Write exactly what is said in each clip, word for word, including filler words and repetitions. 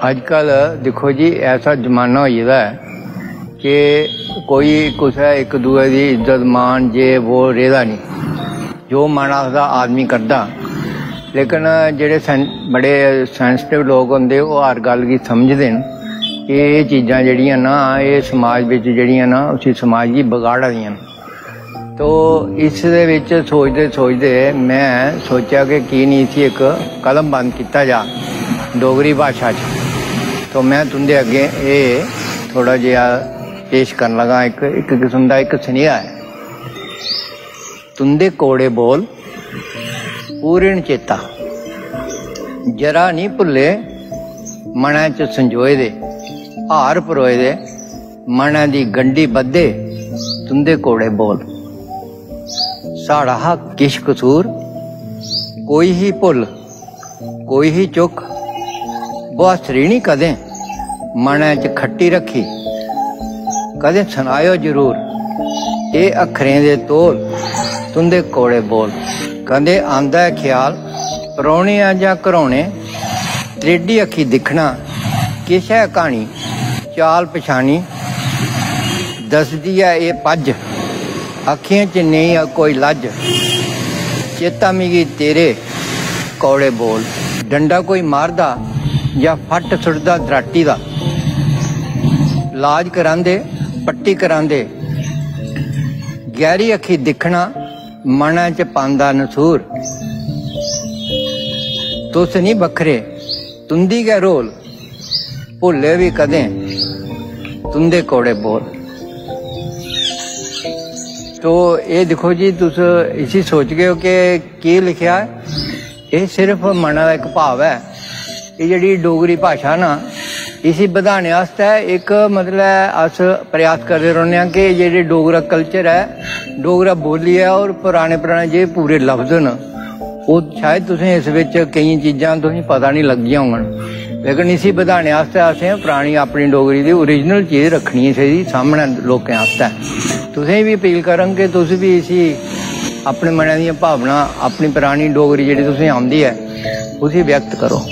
अजकल दिक्खो जी, ऐसा जमाना होई गेदा ऐ कि कोई कुसै इक दूए दी इज्जत मान जे वो रेह्दा निं। जो मन आखदा आदमी करदा। लेकिन जेह्ड़े sen- बड़े सेंसिटिव लोक होंदे, ओह् हर गल्ल गी समझदे न कि एह् चीजां जेह्ड़ियां ना, एह् समाज बिच जेह्ड़ियां ना, उसी समाज गी बगाड़ा दियां न। तो इस दे बिच सोचदे सोचदे में सोचेआ कि की निं इसी इक कलम बंद कीता जा डोगरी भाशा च। तो में तुं'दे अग्गें एह् थोह्ड़ा जेहा पेश करन लगा, इक, इक किस्म दा इक सनेहा ऐ। तुं'दे कौड़े बोल पूर्ण चेता, जरा निं भुल्ले मनै च संजोए दे, हार परोए दे, मनै दी गंढी बद्धे तुं'दे कौड़े बोल। साढ़ा हा किश कसूर, कोई ही भुल्ल, कोई ही चुक्क, बुहासरी निं कदें मनै च खट्टी रक्खी। कदें सनाएओ जरूर, एह् अक्खरें दे तोल तुं'दे कौड़े बोल। कदें आंदा ऐ ख्याल, परौह्ने आं जां घरौने, त्रेडी अक्खी दिक्खना, किश ऐ क्हानी, चाल पछानी, दसदी ऐ एह् पज्ज, अक्खियें च नेईं ऐ कोई लज्ज। चेता मिगी तेरे कौड़े बोल, डंडा कोई मारदा जां फट्ट सुट्टदा दराटी दा। लाज करांदे, पट्टी करांदे, गैह्री अक्खी दिक्खना, मनै च पांदा नसूर। तुस निं बक्खरे, तुं'दी गै रोल, भुल्ले बी कदें तुं'दे कौड़े बोल। तो एह् दिक्खो जी, तुस इसी सोचगे ओ कि केह् लिखेआ ऐ। एह् सिर्फ मनै दा इक भाव ऐ। एह् जेह्ड़ी डोगरी भाशा ना, इसी बधाने आस्तै इक, मतलब, अस प्रयास करदे रौह्ने आं कि जेह्ड़े डोगरा कल्चर ऐ, डोगरा बोल्ली ऐ और पराने पराने जे पूरे लफ्ज न, ओह् शायद तुसें इस बिच केईं चीजां तुसें पता निं लग्गियां होङन, लेकिन इसी बधाने आस्तै असें परानी अपनी डोगरी दी ओरिजिनल चीज रक्खनी चाहिदी सामनै लोकें आस्तै। तुसें बी अपील करङ कि तुस बी इसी अपने मनै दियां भावनां, अपनी परानी डोगरी जेह्ड़ी तुसें औंदी ऐ, उसी व्यक्त करो।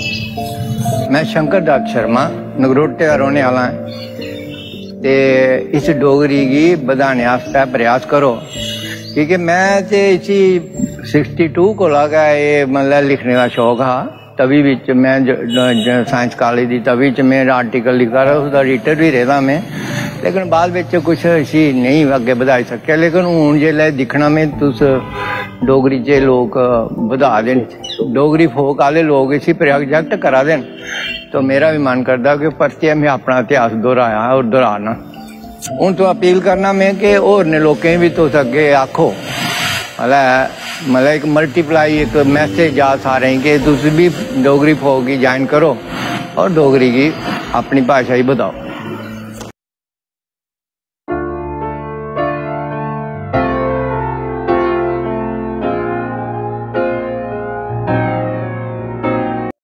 में शंकर दत्त शर्मा, नगरोटे दा रौह्ने आह्ला आं, ते इस डोगरी गी बधाने आस्तै प्रयास करो, की के में ते इसी सिक्सटी टू कोला गै एह्, मतलब, लिखने दा शौक हा। तवी बिच में ज-, ज-, साइंस कालेज दी तवी च में आर्टिकल लिखा दा, उसदा एडिटर बी रेह्दा में, लेकिन बाद बिच कुछ इसी नेईं अग्गें बधाई सकेआ। लेकिन हून जेल्लै दिक्खना में, तुस डोगरी च लोक बधा दे न, डोगरी फोक आह्ले लोक इसी प्रोजेक्ट करा दे न, तो मेरा बी मन करदा कि परतियै में अपना इतिहास दोहराया और दोहराना। हून तो अपील करना में कि होरनें लोकें बी तुस अग्गें आखो, मतलब, मतलब, इक मल्टीप्लाई इक मैसेज जा सारें गी कि तुस बी डोगरी फोक गी ज्वाइन करो और डोगरी गी, अपनी भाशा गी बधाओ।